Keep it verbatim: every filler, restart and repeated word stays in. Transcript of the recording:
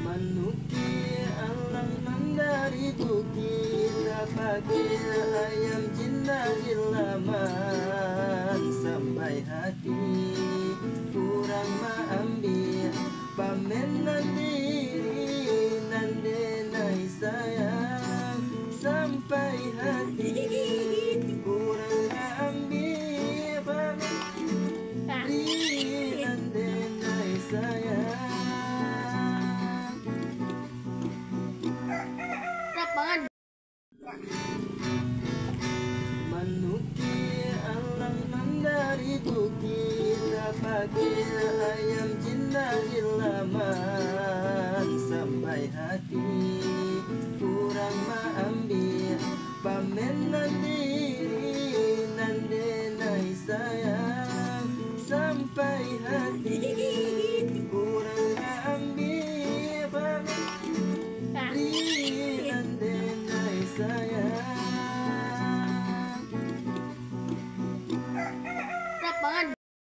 Manuki alang mandari bukik, tapakai ayam cina di laman. Sampai hati urang maambiak, pamenan diri nan denai sayang. Sampai hati urang maambiak, pamenan diri nan denai sayang. Manuki alang mandari bukik, tapakai ayam cina di laman. Sampai hati urang maambiak, pamenan diri nan denai sayang. Sampai hati urang maambiak, pamenan diri nan denai sayang.